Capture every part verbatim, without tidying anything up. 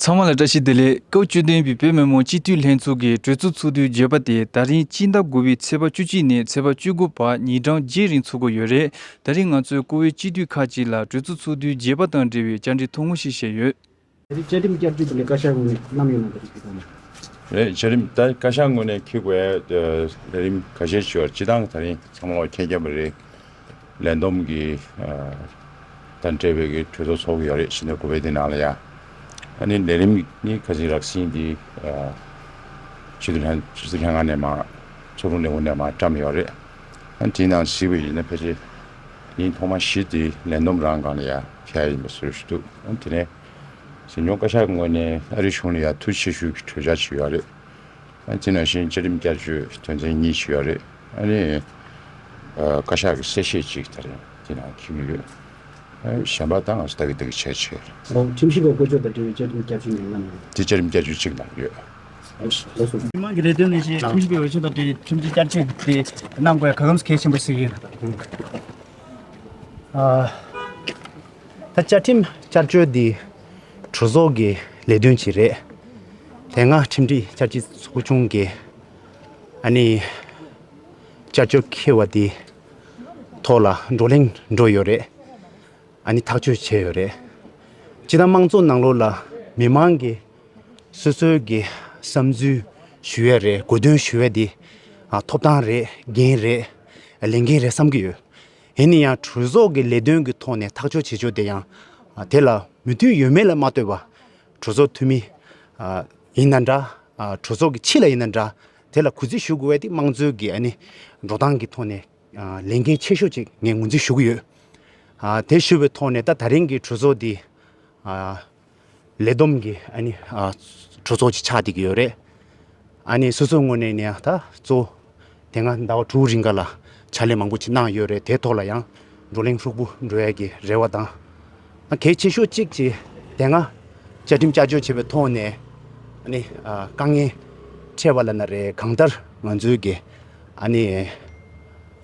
ཚང་མ་ལ་བཀྲ་ཤིས་བདེ་ལེགས། སྐབས་བཅུ་བདུན་པའི་བོད་མི་མང་སྤྱི་འཐུས་ལྷན་ཚོགས་ཀྱི་གྲོས་ཚོགས་ཚོགས་དུས་བརྒྱད་པ་དེ་ད་རིང་སྤྱི་ཟླ་དགུ་པའི་ཚེས་པ་བཅུ་གཅིག་ནས་ཚེས་པ་བཅུ་དགུ་བར་ཉིན་གྲངས་བརྒྱད་རིང་ཚོགས་ཀྱི་ཡོད་རེད། ད་རིང་ང་ཚོས་ཀོ་བའི་སྤྱི་འཐུས་ཁག་ཅིག་ལ་གྲོས་ཚོགས་ཚོགས་དུས་བརྒྱད་པ་དང་འབྲེལ་བའི་བཅར་འདྲི་ཐུང་ངུ་ཞིག་བྱས་ཡོད། དེ་རིང་བཅའ་ཁྲིམས་བསྐྱར་བཅོས་དེ་ལས་བཀའ་ཤག་ངོས་ནས་གནང་ཡོད་ན། དེ་རིང་ཁྱེད་ཚང་མ། རེད། བཅའ་ཁྲིམས་ད་བཀའ་ཤག་ངོས་ནས་འཁྱེར་དགོས་ལས་རིམ་ཁ་ཤས་ཤིག་ཡོད། སྤྱི་བཏང་ད་རིང་ཚང་མ་མཁྱེན་རྒྱ་མ་རེད། ལས་བསྡོམས་ཀྱི་ཨ་དང་འབྲེལ་བའི་གི་གྲོས་ཚོགས་ཚོགས་ཀྱི་ཡོད་རེད། ཕྱི་ཟླ་དགུ་པའི་དེ་ནང་ལ་ཡ། ཨ་ནི་ལས་རིམ་ནི་ཁ་ཅིག་རགས་ཟིན་འདི་ཨ་ཕྱི་ཟླ་ལྷན་ཕྱི་ཟླ་ལྷན་ཁང་ནས་མ་ཚོགས་དྲུང་ལས་ཁུངས་ནས་མ་བཀྲམ་ཡོད་རེད། ཨ་ནི་དེའི་ནང་གཟིགས་པ་ཡིན་ན་ཕལ་ཆེར་ཉིན་ཐོག་མ་བཞི་དེ་ལས་བསྡོམས་རང་སྒང་ལ་ཡ་ཕེབས་ཡིན་པ་བཟོ་ཞུ་འདུག་ཨ་ནི་དེ་ནས་གཞོན་སྐྱོང་བཀའ་ཤག་གི་ངོས་ནས་ཨ་རིའི་གཞུང་ལ་ཡ་ཐུགས་ཆེ་ཞུ་གི་གྲོས་འཆར་ཞིག་ཡོད་རེད། ཨ་དེ་ནང་བཞིན་བཅའ་ཁྲིམས་བསྐྱར་བཅོས་དོན་ཚན་གཉིས་ཤིག་ཡོད་རེད། ཨ་ནི་ཨ་བཀའ་ཤག་གི་གསལ་བཤད་ཅིག་ད་རེས་དེ་ནང་འཁྱེར་གྱི་ཡོད། ཨ་གཞན་པ་ད་ང་ཚོ་ལྟ་གི་ལྟ་གི་བྱས་བྱས་རེད། ཨོ། ཁྲིམས་ཞིབ་པ་བསྐོ་གཞག་དང་འབྲེལ་བའི་བཅའ་ཁྲིམས་བསྐྱར་བཅོས་ནས་གནང་ཡོད། དེ་བཅའ་ཁྲིམས་བསྐྱར་བཅོས་གཅིག་གནང་ཡོད། ཨོ་ལགས་སོ། མི་མང་གི་ལས་དོན་ལས་བྱེད་ཁྲིམས་ཞིབ་པའི་འོས་ཤོག་དང་འབྲེལ་བའི་ཁྲིམས་གཅོད་བསྐྱར་བཅོས་དེ་གནང་དགོས་གལ་འགངས་གལ་ཆེན་པོ་ཞིག་ཡིན། ཨ། ད་བཅའ་ཁྲིམས་བསྐྱར་བཅོས་འདི་གྲོས་ཚོགས་ཀྱི་ལས་དོན་ཅིག་རེད། དེ་སྔ་ཁྲིམས་སྒྲིག་བསྐྱར་བཅོས་ཚོགས་ཆུང་གིས་ཨ་ནི་བསྐྱར་བཅོས་འཁྱེར་བ་འདི་ཐོག་ལ་བགྲོ་གླེང་འགྲོ་ཡོད་རེད། ཨ་ནི་ཐག་གཅོད་བྱས་ཡོད་རེད། སྤྱི་བཏང་དམངས་གཙོ་ནང་ལོགས་ལ་མི་མང་གིས་སོ་སོའི་གི་བསམ་ཚུལ་ཞུ་ཡས་རེད། དགོས་འདུན་ཞུ་ཡས་འདི་ཨ་ཐོབ་ཐང་རེད། འགན་རེད། ལས་འགན་རེད་བསམ་གྱི་ཡོད། ཡིན་ན་ཡང་གྲོས་ཚོགས་ཀྱི་ལས་དོན་གྱི་ཐོག་ནས་ཐག་གཅོད་བྱེད་ཕྱོགས་དེ་ཡང་ཨ་དེ་ལ་མོས་མཐུན་ཡོད་མེད་ལ་མ་ལྟོས་པ། གྲོས་ཚོགས་འཐུས་མི་ཨ་ཡིན་ན་འདྲ། ཨ་གྲོས་ཚོགས་ཀྱི་ཕྱི་ལ་ཡིན་ན་འདྲ། དེ་ལ་གུས་བརྩི་ཞུ་དགོས་པ་དེ་དམངས་གཙོའི་གི་ཨ་ནི་འགྲོ་སྟངས་ཀྱི་ཐོག་ནས་ཨ་ལས་འགན་ཆེ་ཤོས་ཅིག་ངས་ངོས་འཛིན་ཞུ་གི་ཡོད། ཨ་དེ་ཞུ་བའི་ཐོག་ནས་ད་ད་རིང་གི་གྲོས་ཚོགས་འདི་ཨ་ལས་བསྡོམས་ཀྱི་ཨ་ནི་ཨ་གྲོས་ཚོགས་ཅིག་ཆགས་བསྡད་ཀྱི་ཡོད་རེད། ཨ་ནི་སོ་སོའི་ངོས་ནས་ནི་ད་གཙོ་བོ་དེ་སྔ་ཟླ་བ་དྲུག་རིང་ག་ལ་ཕྱག་ལས་མང་པོ་ཅིག་གནང་ཡོད་རེད། དེའི་ཐོག་ལ་ཡང་བགྲོ་གླེང་ལྷུག་པོ་འགྲོ་ཡས་ཀྱི་རེ་བ་དང་། ཨ་གལ་ཆེ་ཤོས་གཅིག་ཅིག་དེ་སྔ་བཅའ་ཁྲིམས་བསྐྱར་བཅོས་བྱས་པའི་ཐོག་ནས་ཨ་ནི་ཨ་དཀའ་ངལ་འཕྲད་པ་ལབ་ན་རེད། གང་ལྟར་ང་ཚོའི་གི་ཨ་ནི་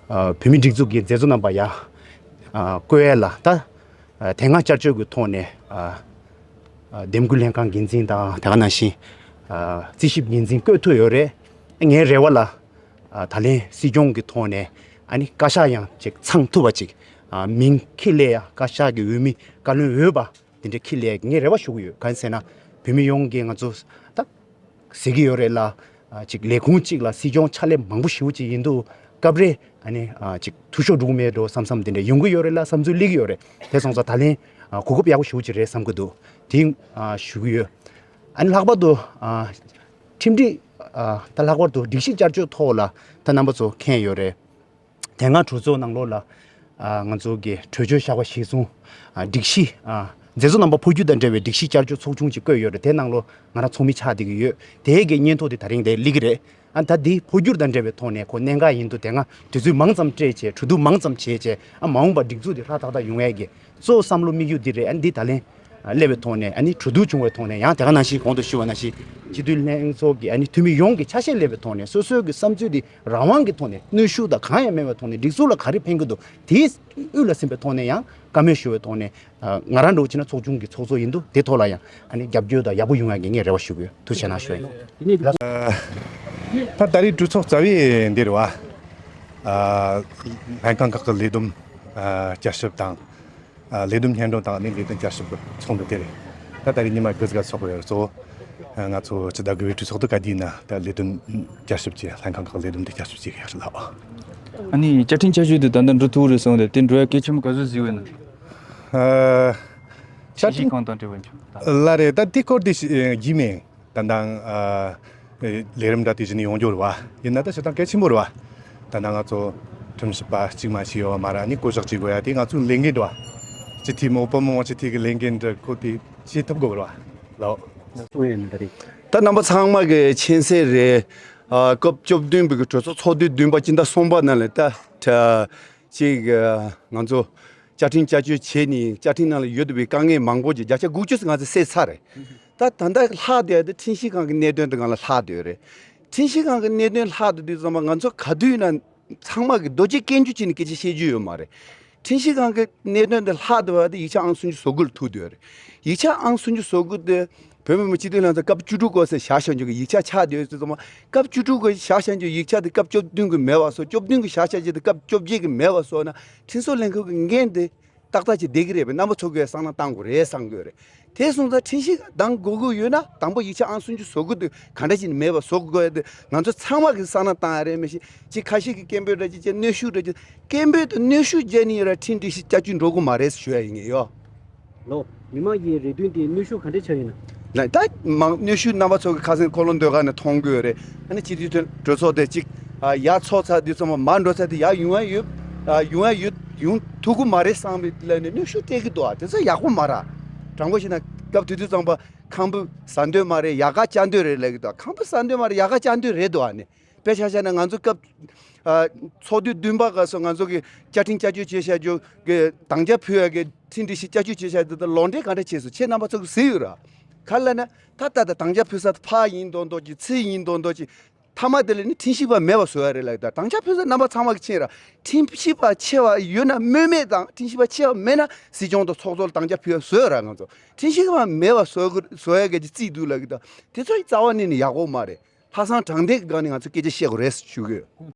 ཨ་བོད་མིའི་སྒྲིག་འཛུགས་ཀྱི་མཛད་གཙོ་རྣམ་པ་ཡ་ཨ་བསྐོ་ཡས་ལ་ད་ཨ་དེ་སྔ་བསྐྱར་བཅོས་ཀྱི་ཐོག་ནས་ཨ་ཨ་འདེམས་བསྐོ་ལྷན་ཁང་འགན་འཛིན་དང་དེ་ག་ནང་བཞིན་ཨ་རྩིས་ཞིབ་འགན་འཛིན་བསྐོས་ཐུབ་ཡོད་རེད། ངའི་རེ་བ་ལ་ཨ་ད་ལན་སྲིད་སྐྱོང་གི་ཐོག་ནས་ཨ་ནི་བཀའ་ཤག་ཡང་ཅིག་ཚང་ཐུབ་པ་ཅིག་ཨ་མིང་འཁྱེར་སླེབས་ཡ། བཀའ་ཤག་གི་འོས་མི་བཀའ་བློན་འོས་པ་དེ་འདྲ་འཁྱེར་སླེབས་ཡ་ངས་རེ་བ་ཞུ་གི་ཡོད། གང་ཡིན་ཟེར་ན་བོད་མི་ཡོངས་ཀྱིས་ང་ཚོ་ད་ཟེར་གྱི་ཡོད་རེད་ལ། ཨ་ཅིག་ལས་ཁུངས་གཅིག་ལ་སྲིད་སྐྱོང་ཕྱག་ལས་མང་པོ་ཞེ་པོ་ཅིག་ཡིན་དུས་སྐབས་རེ་ཨ་ནི་ཨ་ཅིག་འཐུས་ཤོར་འགྲོ་གི་མེད་འགྲོ་བསམ་བསམ་དེ་འདྲ་ཡོང་གི་ཡོད་རེད་ལ། བསམ་ཚུལ་སླེབས་ཀྱི་ཡོད་རེད། དེ་སོང་ཙང་ད་ལན་ཨ་གོ་སྐབས་ཡག་པོ་ཞེ་པོ་ཅིག་རེད་བསམ་གྱི་འདུག་དེ་ཨ་ཞུ་གི་ཡོད། ཨ་ནི་ལྷག་པར་དུ་ཨ་ཁྲིམས་སྒྲིག་ཨ་ད་ལྷག་པར་དུ་སྒྲིག་གཞི་བསྐྱར་བཅོས་ཐོག་ལ་ད་རྣམ་པ་ཚོ་མཁྱེན་ཡོད་རེད། དེ་སྔ་གྲོས་ཚོགས་ནང་ལོགས་ལ་ཨ་ང་ཚོ་གི་གྲོས་ཆོད་བཞག་པ་གཞིར་བཟུང་ཨ་སྒྲིག་གཞི་ཨ་མཛད་གཙོ་རྣམ་པ་འཕོ་འགྱུར་དང་འབྲེལ་བའི་སྒྲིག་གཞི་བསྐྱར་བཅོས་ཚོགས་ཆུང་ཅིག་བསྐོས་ཡོད་རེད། དེ་ནང་ལོགས་ང་རང་ཚོགས་མི་ཆགས་བསྡད་ཀྱི་ཡོད། དེའི་གི་སྙན་ཐོ་དེ་ད་རིང་དེ་སླེབས་ཀྱི་རེད། ཨ་ད་འདི་འཕོ་འགྱུར་དང་འབྲེལ་བའི་ཐོག་ནས་ཁོ་གནད་འགག་ཡིན་དུས་དེ་སྔ་དུས་ཚོད་མང་ཙམ་སྤྲད་བྱས་གྲོས་བསྡུར་མང་ཙམ་བྱས་བྱས་ཨ་མ་འོངས་པར་སྒྲིག་འཛུགས་དེ་ཧྲག་ཏག་ཏག་ཡོང་ཡས་ཀྱི་གཙོ་བོ་བསམ་བློ་དམིགས་ཡུལ་འདི་རེད། ཨ་འདི་ད་ལན་སླེབས་པའི་ཐོག་ནས་ཨ་ནི་གྲོས་བསྡུར་བྱུང་བའི་ཐོག་ནས་ཡང་དེ་ག་ནང་བཞིན་གོང་དུ་ཞུས་པ་ནང་བཞིན་སྤྱི་འཐུས་ལྷན་ཚོགས་ཀྱི་ཨ་ནི་འཐུས་མི་ཡོངས་ཀྱི་ཆ་ཤས་སླེབས་པའི་ཐོག་ནས་སོ་སོའི་གི་བསམ་ཚུལ་འདི་རང་དབང་གི་ཐོག་ནས་གནོན་ཤུགས་དང་གང་ཡང་མེད་པའི་ཐོག་ནས་སྒྲིག་འཛུགས་ལ་ག་རེ་ཕན་གྱི་འདུག་དེའི་དབུས་ལ་ཟིན་པའི་ཐོག་ནས་ཡང་བཀའ་མོལ་ཞུ་བའི་ཐོག་ནས་ང་རང་འདྲ་བོ་བྱས་ན་ཚོགས་ཆུང་གི་ཚོགས་གཙོ་ཡིན་དུས་དེ་ཐོག་ལ་ཡང་ཨ་ནི་རྒྱབ་སྐྱོར་དང་ཡག་པོ་ཡོང་ཡག་གི་ངས་རེ་བ་ཞུ་གི་ཡོད། ཐུགས་རྗེ་ཆེ་གནང་ཞུ་ཡ་ཡིན། ད་ད་རེས་གྲོས་ཚོགས་རྩ་བའི་འདི་རེད་བ། ཨ་ལྷན་ཁང་ཁག་གི་ལས་བསྡོམས་ཨ་བསྐྱར་ཞིབ་དང་། ཨ་ལས་བསྡོམས་སྙན་སྒྲོན་དང་ནི་ལས་དོན་བསྐྱར་ཞིབ་ཀྱི་ཚོགས་འདུ་དེ་རེད། ད་ད་རེས་ཉི་མ་དགུ་ཟིག་ཚོགས་ཡོད་རེད། གཙོ་བོ་ང་ཚོ་སྤྱི་ཟླ་དགུ་པའི་གྲོས་ཚོགས་དུ་ག་དུས་ཡིན་ན་ད་ལས་དོན་བསྐྱར་ཞིབ་བྱས། ལྷན་ཁང་ཁག་ལས་བསྡོམས་དེ་བསྐྱར་ཞིབ་བྱེད་ཀྱི་ཡོད་རེད་ལགས། ཨ་ནི་བཅའ་ཁྲིམས་བསྐྱར་བཅོས་དེ་ད་ལྟ་འགྲོ་ཐུབ་རེད་གསུངས་ཏེ་དེ་འགྲོ་ཡ་གལ་ཆེན་པོ་ག་ཚོད་གཟིགས་ཡོད་ན། ཨ་བཅའ་ཁྲིམས་ཁང་དང་འབྲེལ་བའི་ལ་རེད། ད་དེ་སྐོར་དེ་ཞིག་ཡིན་མིན། ད་ལྟ་ཨ་ལས་རིམ་འདྲ་དེ་བཞིན་ཡོང་རྒྱུ་རེད་བ། ཡིན་ན་ད་ཞེ་དྲག་གལ་ཆེན་པོ་རེད་བ། ད་ལྟ་ང་ཚོ་ཁྲིམས་ཞིབ་པ་གཅིག་མ་ཞིག་ཡོད་བ་མ་རེད། ཨ་ནི་བསྐོ་གཞག་བྱེད་དགོས་ཡ་དེ་ང་ཚོའི་ལས་འགན་རེད་བ། སྤྱི་འཐུས་མང་པོ་མང་སྤྱི་འཐུས་ཀྱི་ལས་འགན་འདྲ་ཁོ་དེ་བྱེད་ཐུབ་དགོས་རེད་བ་ལགས། ད་རྣམ་པ་ཚང་མ་གི་མཁྱེན་གསལ་རེད། ཨ་སྐབས་བཅུ་བདུན་པའི་གི་གྲོས་ཚོགས་ཚོགས་དུས་བདུན་པ་སྤྱི་ཟླ་གསུམ་པ་ནང་ལ་ད་ད་ཅིག་ང་ཚོ་བཅའ་ཁྲིམས་བསྐྱར་བཅོས་བྱས་ནས་བཅའ་ཁྲིམས་ནང་ལ་ཡོད་བསྡད་པའི་དཀའ་ངལ་མང་པོ་ཅིག་བརྒྱ་ཆ་དགུ་བཅུ་ང་ཚོ་སེལ་ཚར་རེད། ད་ད་ལྟ་ལྷག་བསྡད་ཡ་དེ་ཁྲིམས་ཞིབ་ཁང་གི་གནད་དོན་དེ་སྒང་ལ་ལྷག་བསྡད་ཡོད་རེད། ཁྲིམས་ཞིབ་ཁང་གི་གནད་དོན་ལྷག་བསྡད་དུས་ཙམ་པ་ང་ཚོ་ག་དུས་ཡིན་ན་ཚང་མ་གི་རྡོ་རྗེ་སྐྱོན་བརྗོད་བྱས་ནས་སྐད་ཆ་བཤད་རྒྱུ་ཡོད་མ་རེད། ཁྲིམས་ཞིབ་ཁང་གི་གནད་དོན་དེ་ལྷག་བསྡད་པ་དེ་ཡིག་ཆ་ཨང་སུམ་ཅུ་སོ་དགུ་ལ་ཐུག་བསྡད་ཡོད་རེད། ཡིག་ཆ་ཨང་སུམ་ཅུ་སོ་དགུ་དེ་བོད་མི་མང་སྤྱི་འཐུས་ལྷན་ཚོགས་སྐབས་བཅུ་དྲུག་སྐབས་སུ་བཞག་བཞག་རྒྱུ་གི་ཡིག་ཆ་ཆགས་བསྡད་ཡོད་ཙང་མ། སྐབས་བཅུ་དྲུག་སྐབས་བཞག་བཞག་རྒྱུ་ཡིག་ཆ་དེ་སྐབས་བཅུ་བདུན་གྱི་མེད་པ་བཟོ། བཅུ་བདུན་གྱི་བཞག་བཞག་རྒྱུ་དེ་སྐབས་བཅོ་བརྒྱད་ཀྱི་མེད་པ་བཟོ་ན་ཁྲིམས་བཟོ་ལྷན་ཁང་གི་འགན་དེ་ཏག་ཏག་ཅིག་བསྡད་ཀྱི་རེད་པས། རྣམ་པ་ཚོ་གིས་བསམ་བློ་བཏང་དགོས་རེད་བསམ་གྱི་ཡོད་རེད། དེ་སོང་ཙང་ཁྲིམས་ཞིབ་ཁང་འདང་དགོས་ཀྱི་ཡོད་ན་དང་པོ་ཡིག་ཆ་ཨང་སུམ་ཅུ་སོ་དགུ་དེ་ག་འདྲ་ཞིག་ནས་མེད་པ་བཟོ་དགོས་ཡ་དེ་ང་ཚོ་ཚང་མ་གིས་བསམ་བློ་བཏང་ཡ་རེད། མི་ཤེས་ཅིག་ཁ་ཤས་ཀྱིས་སྐད་འབོད་འདྲ་ཅིག་བྱས། གནོན་ཤུགས་འདྲ་ཅིག་སྐད་འབོད་དང་གནོན་ཤུགས་བརྒྱབ་ནས་ཡ་ར་ཁྲིམས་སྒྲིག་གཞི་བསྐྱར་བཅོས་འགྲོ་གི་མ་རེད་ཞུ་ཡ་ཡིན་ངེས་ཡོད། ལོ། མི་མང་གི་རེ་འདུན་དེ་གནོན་ཤུགས་ག་འདྲ་ཆགས་ཡོད་ན། ལ་ད་མང་གནོན་ཤུགས་རྣམ་པ་ཚོ་གི་ཁ་སང་ཁོ་ལོ་འདོད་ག་ནས་མཐོང་གི་ཡོད་རེད། ཨ་ནི་སྤྱི་འཐུས་དོན་གྲོས་ཚོགས་དེ་གཅིག་ཨ་ཡར་ཚོགས་ཚར་དུས་ཙམ་པ་མར་འགྲོ་ཚར་དུས་ཡར་ཡོང་ཡ་ཡོད། ཨ་ཡོང་ཡ་ཡོད་ཡོང་ཐུབ་ཀྱི་མ་རེད་བསམ་པའི་ལ་ནས་གནོན་ཤུགས་སྤྲད་ཀྱི་འདུག་ཨ་དེ་ཚོ་ཡག་པོ་མ་རེད། དྲང་པོ་བཤད་ན་སྐབས་དེ་དུས་ཙམ་པ་ཁང་པ་ཟ་འདོད་མ་རེད། ཡལ་ག་བཅག་འདོད་རེད་ལབ་ཀྱི་འདུག་ཁང་པ་ཟ་འདོད་མ་རེད། ཡལ་ག་བཅག་འདོད་རེད་འདུག་ཨ་ནི། དཔེ་ཆ་བཞག་ན་ང་ཚོ་སྐབས་ཨ་ཚོགས་དུས་བདུན་པ་སྐབས་སུ་ང་ཚོ་གི་བཅའ་ཁྲིམས་བསྐྱར་བཅོས་བྱེད་བྱ་རྒྱུ་གི་དམ་བཅའ་ཕུལ་ཡ་གི་ཁྲིམས་སྒྲིག་གཞི་བསྐྱར་བཅོས་བྱེད་བྱ་དེ་དག་ལག་འབྲེལ་ག་འདྲ་བྱས་སོང་ཁྱེད་རྣམ་པ་ཚོ་གི་གཟིགས་ཡོད་ར། ག་རེ་ལབ་ན་ད་ལྟ་ད་དམ་བཅའ་ཕུལ་ས་ཕར་ཡིན་མདོག་མདོག་ཅིག་ཚུར་ཡིན་མདོག་མདོག་ཅིག་མཐའ་མ་དེ་ལ་ནི་ཁྲིམས་ཞིབ་པ་མེད་པ་བཟོ་ཡ་རེད་ལབ་ད་དམ་བཅའ་ཕུལ་ས་རྣམ་པ་ཚང་མ་གི་ཕྱིན་ར། ཁྲིམས་ཞིབ་པ་ཆེ་བ་ཡོད་ན་སྨོས་མེད་དང་ཁྲིམས་ཞིབ་པ་ཆེ་བ་མེད་ན་སྲིད་སྐྱོང་དང་ཚོགས་གཙོ་ལ་དམ་བཅའ་ཕུལ་ཡ་བཟོ་ཡ་ར། ང་ཚོ་ཁྲིམས་ཞིབ་པ་མེད་པ་བཟོ་དགོས་བཟོ་ཡ་གི་རྩིས་འདུག་ལབ་ཀྱི་ད་དེ་ཚོ་རྩ་བ་ནས་ནི་ཡག་པོ་མ་རེད། ལྷག་བསམ་དྲང་བདེན་གྱི་སྒང་ནས་ང་ཚོ་སྐད་ཆ་བཤད་དགོས་རེད་ཞུ་གི་ཡོད།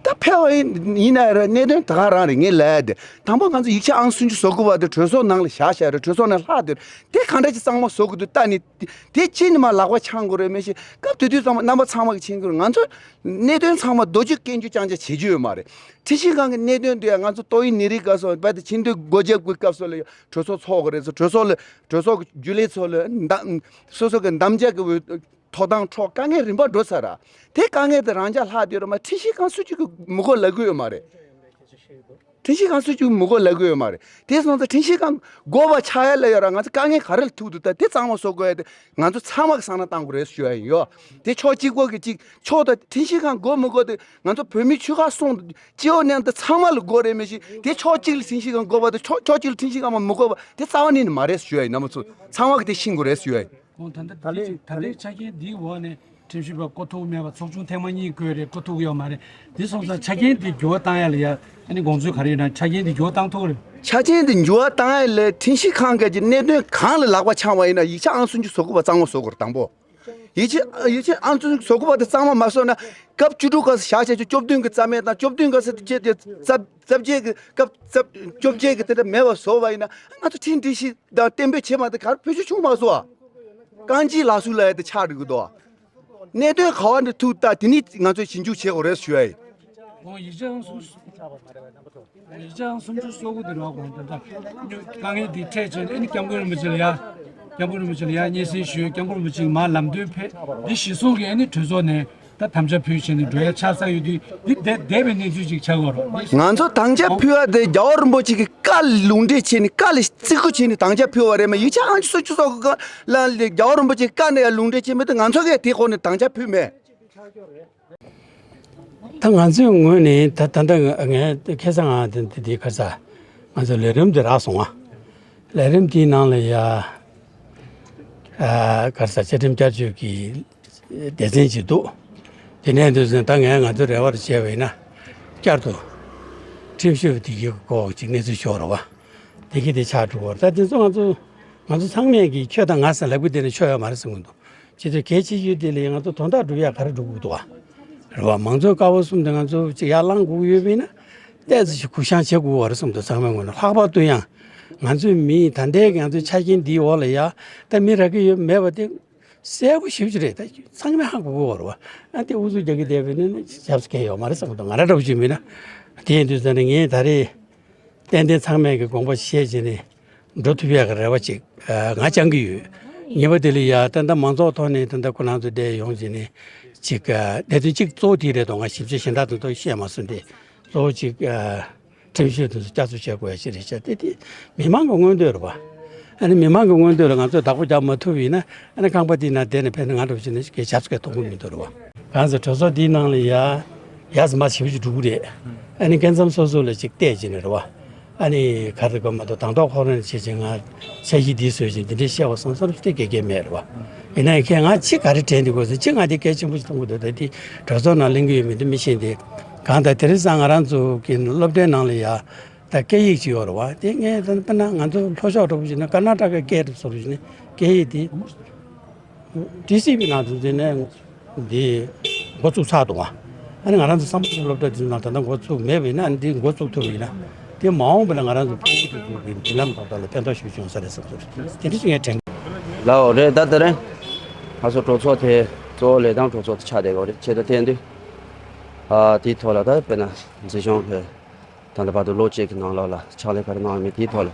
ད་ཕལ་བ་ཡིན་ཡིན་ན་ར་གནད་དོན་ད་ག་རང་རེད། ངས་ལབ་ཡ་དེ་དང་པོ་ང་ཚོ་ཡིག་ཆ་ཨང་སུམ་ཅུ་སོ་དགུ་པ་དེ་གྲོས་ཚོགས་ནང་ལ་བཞག་བཞག་རེད། གྲོས་ཚོགས་ནང་ལྷག་དེ་དེ་གང་འདྲ་ཅིག་གཙང་མ་བཟོ་དགོས་འདུག་ལྟ་ནི་དེ་དེ་ཕྱིན་ནས་མར་ལག་པ་འཆང་དགོས་རེད། མི་ཤེས་སྐབས་དེ་དུས་ཙམ་པ་རྣམ་པ་ཚང་མ་གིས་མཁྱེན་གྱི་རེད། ང་ཚོ་གནད་དོན་ཚང་མ་རྡོ་རྗེ་སྐྱོན་བརྗོད་རྐྱང་རྐྱང་བྱེད་རྒྱུ་ཡོད་མ་རེད། ཁྲིམས་ཞིབ་ཁང་གི་གནད་དོན་དེ་ང་ཚོ་ཏོག་དབྱིབས་ནད་རིགས་སྐབས་སུ་རྦད་དེ་ཆིངས་དོན་སྒོ་བརྒྱབ་དགོས་སྐབས་སུ་ལ་གྲོས་ཚོགས་ཚོགས་དགོས་རེད་ཟེར། གྲོས་ཚོགས་ལ་གྲོས་ཚོགས་ཀྱི་རྒྱུན་ལས་ཚོ་ལ་འདམ་སོ་སོ་གི་འདམ་རྒྱག་གི་འོས་ཐོབ་ཐང་འཕྲོག་དཀའ་ངལ་རིམ་པ་འགྲོ་ཚར་ར། དེ་དཀའ་ངལ་དེ་རང་འཇགས་ལྷག་བསྡད་ར་མ་ཁྲིམས་ཞིབ་ཁང་སུ་གཅིག་གིས་མི་གོ་ལབ་གི་ཡོད་མ་རེད། ཁྲིམས་ཞིབ་ཁང་སུ་གཅིག་གིས་མི་གོ་ལབ་གི་ཡོད་མ་རེད། དེ་སོང་ཙང་ཁྲིམས་ཞིབ་ཁང་དགོས་པ་ཆགས་ཡ་ལ་ཡོད་ར། ང་ཚོ་དཀའ་ངལ་ག་རེ་ལ་ཐུག་འདུག་ད་དེ་གཙང་མ་བཟོ་དགོས་ཡ་དེ་ང་ཚོ་ཚང་མ་གིས་བསམ་བློ་བཏང་དགོས་རེད་ཞུ་ཡ་ཡིན་ཡོ། དེ་ཕྱོགས་གཅིག་པོ་གི་གཅིག་ཕྱོགས་དང་ཁྲིམས་ཞིབ་ཁང་དགོས་མི་དགོས་དེ་ང་ཚོ་བོད་མི་ཆོལ་ཁ་གསུམ་སྤྱི་འོག་ནང་དུ་ཚང་མ་ལ་དགོས་རེད། མི་ཤེས་དེ་ཕྱོགས་གཅིག་ལ་ཁྲིམས་ཞིབ་ཁང་དགོས་པ་དེ་ཕྱོགས་ཕྱོགས་གཅིག་ལ་ཁྲིམས་ཞིབ་ཁང་མ་མི་དགོས་པ་དེ་རྩ་བ་ནས་ནི་མ་རེད་ཞུ་ཡ་ཡིན། རྣམ་པ་ཚོ་ཚང་མ་གིས་དེ་ཤེས་དགོས་རེད་ཞུ་ཡ་ཡིན། ཁོང་ད་ལྟ་ད་ལྟའི་ད་ལྟའི་ཆ་རྐྱེན་འདིའི་འོག་ནས་ཁྲིམས་ཞིབ་པ་བསྐོ་ཐུབ་མེད་པ་ཚོགས་ཆུང་ཐེངས་མ་གཉིས་བསྐོས་རེད། བསྐོ་ཐུབ་ཡོད་མ་རེད། འདི་སོང་ཙང་ཆ་རྐྱེན་འདི་འགྱུར་བ་བཏང་ཡ་ལ་ཡ་ཨ་ནི་དགོངས་ཚུལ་ག་རེ་ཡོད་ན། ཆ་རྐྱེན་འདི་འགྱུར་བ་བཏང་ཐུབ་རེད། ཆ་རྐྱེན་འདི་འགྱུར་བ་བཏང་ཡ་ལ་ཁྲིམས་ཞིབ་ཁང་གི་གནད་དོན་གང་ལ་ལག་པ་འཆང་བ་ཡིན་ན་ཡིག་ཆ་ཨང་སུམ་ཅུ་སོ་དགུ་པ་གཙང་མ་བཟོ་དགོས་རེད། དང་པོ། ཡིག་ཆ་ཡིག་ཆ་ཨང་སུམ་ཅུ་སོ་དགུ་པ་དེ་གཙང་མ་མ་བཟོས་ན་སྐབས་བཅུ་དྲུག་སྐབས་སུ་བཞག་བྱས་ཆོག་བཅུ་བདུན་གྱི་རྩ་མེད་དང་བཅུ་བདུན་སྐབས་སུ་བྱས་ཏེ་རྩ་རྩ་བརྒྱད་ཀྱི་སྐབས་རྩ་བཅོ་བརྒྱད་ཀྱི་དེ་འདྲ་མེད་པ་བཟོ་བ་ཡིན་ན་ང་ཚོ་ཁྲིམས་སྒྲིག་གཞི་དང་གཏན་འབེབས་བྱས་མ་ཐག་ག་རེ་བེད་སྤྱོད་བྱུང་མ་སོང་ཨ། རྐང་རྗེས་ལག་སུ་ལ་ཡ་དེ་ཆགས་འགྲོ་གི་འདུག་གནད་དོན་ག་བ་འདྲ་ཐུག་ད་དེ་ནི་ང་ཚོས་ཞིབ་འཇུག་བྱེད་དགོས་རེད་ཞུ་ཡ་ཡིན། ཨོ་ཡིག་ཆ་ཨང་སུམ་ཅུ། ཡིག་ཆ་ཨང་སུམ་ཅུ་སོ་དགུ་དེ་རག་གོང་དེ་འདྲ་དཀའ་ངལ་འདི་འཕྲད་བྱས་ནས་ཨ་ནི་སྐྱབས་མགོན་རིན་པོ་ཆེ་ལ་ཡ། སྐྱབས་མགོན་རིན་པོ་ཆེ་ལ་ཡ་སྙན་སེང་ཞུས། སྐྱབས་མགོན་རིན་པོ་ཆེ་གིས་མར་ལམ་སྟོན་ཕེབས། འདི་གཞི་བཟུང་གིས་ཨ་ནི་གྲོས་ཚོགས་ནས་ད་དམ་བཅའ་ཕུལ་བྱས་ནས་འགྲོ་ཡ་ཆགས་ས་ཡོད་དུས་འདི་བསྡད་བསྡད་པའི་གནས་ཚུལ་ཅིག་ཆགས་ཀྱི་ཡོད་རེད། ང་ཚོ་དམ་བཅའ་ཕུལ་བ་དེ་རྒྱལ་བ་རིན་པོ་ཆེ་གི་བཀའ་ལུང་འདྲེན་བྱས་ནས་བཀའ་ལ་བརྩི་བཀུར་བྱས་ནས་དམ་བཅའ་ཕུལ་བ་རེད་མ། ཡིག་ཆ་ཨང་ཅི་སུ་ཅི་སོགས་ཀྱི་ལ་རྒྱལ་བ་རིན་པོ་ཆེ་བཀའ་ནས་ཡང་ལུང་འདྲེན་བྱས་མེད་དུས་ང་ཚོ་གས་དེ་ཁོ་ནས་དམ་བཅའ་ཕུལ་མེད། ད་ང་ཚོའི་ངོས་ནས་ད་ད་ལྟ་ང་ཁ་སང་ང་དེ་དེ་དེ་ཁ་ས་ང་ཚོ་ལས་རིམ་དེ་རག་སོང་ང་། ལས་རིམ་དེའི་ནང་ལ་ཡ་ཨ་ག་རེ་ཟ་བཅའ་ཁྲིམས་བསྐྱར་བཅོས་ཀྱི་སྡེ་ཚན་ཅིག་འདུག་དེ་ནས་དུས་ཚོད་ད་ངས་ང་ཚོའི་རེ་བར་བྱས་པ་ཡིན་ན་བསྐྱར་དུ་ཁྲིམས་ཞིབ་དེ་གི་སྐོར་ཅིག་གནས་ཚུལ་ཤོད་རོགས་པ། དེ་གི་དེ་ཆགས་འགྲོ་བར་ད་དེ་ཚོ་ང་ཚོ་ང་ཚོ་ཚང་མས་ཀྱི་ཁྱོད་དང་ང་ཟེར་ལབ་གི་དེ་ནི་ཆོག་ཡོད་མ་རེད་བསམ་གི་འདུག་ཁྱེད་ཚོས་གལ་ཆེ་ཤོས་དེ་ལ་ང་ཚོ་དོན་དག་སྒྲུབ་ཡག་ག་རེ་སྒྲུབ་དགོས་འདུག་བ། རེད་བ། མང་གཙོའི་ཀ་བ་གསུམ་དེ་ང་ཚོ་ཅིག་ཡར་བསླང་དགོས་ཀྱི་ཡོད་པ་ཡིན་ན་ཏོག་ཙམ་ཞིག་གུ་བཤངས་བྱེད་དགོས་བ་རེད་བསམ་འདུག་ཚང་མའི་ངོས་ནས་ལྷག་པར་དུ་ཡང་ང་ཚོའི་མི་ད་ལྟའི་ང་ཚོའི་ཆ་རྐྱེན་འདིའི་འོག་ལ་ཡ་ད་མི་རག་གི་ཡོད་མེད་པ་དེ། གསལ་པོ་ཞེ་པོ་ཅིག་རེད། ད་ཚང་མས་ཧ་གོ་གི་ཡོད་རེད་བ། ཨ་དེ་ཨུ་ཚུགས་རྒྱག་གི་བསྡད་པ་ཡིན་ན་ཞབས་སུ་ཁེལ་ཡོད་མ་རེད་བསམ་གི་འདུག་ང་རང་འདྲ་བོ་ཅིག་མིན་ན། དེ་ཡིན་དུས་ཙང་ནས་ངས་ད་རེས་ཏན་ཏན་ཚང་མས་ཀྱི་དགོངས་པ་བཞེས་བྱས་ནས་འགྲོ་ཐུབ་ཡག་གི་རེ་བ་ཅིག་ཨ་ང་བཅང་གི་ཡོད། གཉིས་པ་དེ་ལ་ཡ་ད་ལྟ་མང་ཚོགས་ཐོག་ནས་ད་ལྟ་ཁོ་རང་ཚོ་བསྡད་ཡོང་བྱས་ནས་ཅིག་ཨ་གནད་དོན་གཅིག་གཙོ་བོ་དེ་རེད་དོ། ང་ཞིབ་ཆ་གཞན་དག་དེ་ཚོ་བཤད་མ་སོང་སྟེ་གཙོ་བོ་ཅིག་ཨ། ཁྲིམས་ཞིབ་དེ་ཚོ་བསྐྱར་གསོ་བྱེད་དགོས་ཡ་ཞིག་རེད་ཤག་དེ་དེ་མི་མང་གི་མངོན་འདོད་རེད་བ། ཨ་ནི་མི་མང་གི་མངོན་འདོད་ལ་ང་ཚོས་བདག་པོ་རྒྱག་མ་ཐུབ་པ་ཡིན་ན་ཨ་ནི་ཁང་པ་དེའི་ནང་བསྡད་ནས་ཕན་ན་ང་འདྲ་བོ་བྱས་ན་ཞིག་གི་ཆབ་སྲིད་མཐོང་གི་མི་འདུག་རེད་བ། གང་ཟེར་གྲོས་ཚོགས་འདིའི་ནང་ལ་ཡ་ཡ་ཟི་མ་ཞེ་པོ་ཅིག་འགྲོ་གི་རེད། ཨ་ནི་སྐབས་མཚམས་སོ་སོ་ལ་ཅིག་བལྟས་བྱས་ནས་རེད་བ། ཨ་ནི་ག་རེ་གོ་མ་གཏོགས་དང་ཐོག་ཁོ་རང་བྱས་བྱས་ང་འཆར་གཞི་འདི་བཟོས་བྱས་འདི་འདྲའི་བཤད་པ་སོང་ཙང་དེ་དགེ་རྒན་མེད་རེད་བ། ཡིན་ན་ཡང་ཁྱེད་ང་ཅི་ག་རེ་དྲན་འདི་དགོས་ཟེར་ཅི་ང་འདི་གལ་ཆེན་པོ་ཞིག་མཐོང་གི་འདུག་ད་འདི་གྲོས་ཚོགས་ནང་གླེང་གི་ཡོད་མེད་འདི་མི་ཤེས་འདི། གང་ལྟར་དེ་རིང་སང་ང་རང་ཚོ་གི་སློབ་གྲྭའི་ནང་ལ་ཡ་ ད་སྐད་ཡིག་ཅིག་ཡོད་རེད་བ། དེ་ངས་ད་དཔེར་ན་ང་ཚོ་ལྷོ་ཕྱོགས་འདྲ་པོ་ཞིག་ན་ཀར་ནཱ་ཊ་ཀའི་སྐད་བཟོ་རུ་ཞིག་ནས་སྐད་ཡིག་དེ་ཊི་སི་བི་ནང་དུ་འཛུལ་ནས་འདི་འགོ་བཙུགས་ཚར་འདུག་བ། ཨ་ནི་ང་རང་ཚོ་བསམ་བློ་སློབ་གྲྭ་འདི་ནང་ད་ལྟ་འགོ་བཙུགས་མེད་པ་ཡིན་ན། ཨ་ནི་འདི་འགོ་བཙུགས་ཐུབ་པ་ཡིན་ན། དེ་མ་འོངས་པ་ལ་ང་རང་ཚོ་ཕྲུ་གུ་དེ་ཚོ་གི་མདུན་ལམ་ཐོག་ལ་ཕན་ཐོགས་ཤུགས་བྱུང་ས་རེད་བསམ་སོང་། དེ་འདྲ་ཞིག་ངས་དྲན། ལའོ་རེད། ད་དེ་རིང་ང་ཚོ་གྲོས་ཚོགས་དེ་གཙོ་བོ་ལས་དོན་གྲོས་ཚོགས་དེ་ཆགས་བསྡད་ཡོད་རེད། བྱས་ཙང་དེ་ཡིན་དུས་ཨ་དེའི་ཐོག་ལ་ད་དཔེར་ན་འཛིན་སྐྱོང་གི་ད་ལྟ་བར་དུ་ལོ་གཅིག་གི་ནང་ལོགས་ལ་ཕྱག་ལས་ག་རེ་གནང་ཡོད་མེད་དེའི་ཐོག་ལ་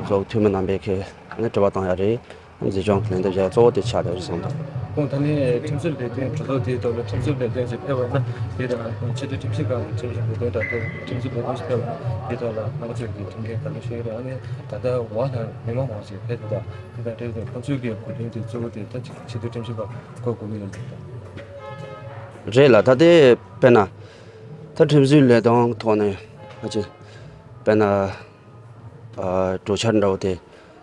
གྲོས་ཚོགས་འཐུས་མི་རྣམ་པས་ཁེ་ནས་དྲི་བ་བཏང་ཡ་རེད། འཛིན་སྐྱོང་གི་ལན་འདེབས་བྱ་ཡ་གཙོ་བོ་དེ་ཆགས་བསྡད་རེད་བསམ་འདུག་ཁོང་ད་ནི་ཁྲིམས་སྲོལ་ལས་དོན་གྲོས་ཚོགས་དེའི་ཐོག་ལ་ཁྲིམས་སྲོལ་ལས་དོན་ཞིག་ཕེབས་པ་ན། དེ་དང་ཆེས་མཐོའི་ཁྲིམས་ཞིབ་ཁང་གི་ཁྲིམས་ཞིབ་ལས་དོན་དང་དེ་ཁྲིམས་སྲོལ་ལས་དོན་ཞིག་ཕེབས་པ་ན། དེ་ཐོག་ལ་རྣམ་པ་ཚོས་ཀྱི་མཐུན་རྐྱེན་ག་རེ་ཞིག་ཡོད་རེད། ཨ་ནི་ད་ལྟ་འོག་ལ་མི་མང་མང་ཞིག་ཕེབས་འདུག་དེ་དང་འབྲེལ་ཏེ་ཁོང་ཚོས་ཀྱི་གོ་དོན་དེ་གཙོ་བོ་དེ་ད་ཅིག་ཆེས་མཐོའི་ཁྲིམས་ཞིབ་པ་གོ་དགོས་ཀྱི་ཡོད་འདུག་རེད་ལ། ད་དེ་དཔེར་ན་ད་ཁྲིམས་སྲོལ་ལས་དོན་ཐོག་ནས་ཨ་ཅེ་དཔེར་ན་ཨ་གྲོས་འཆར་འདྲ་བོ་དེ་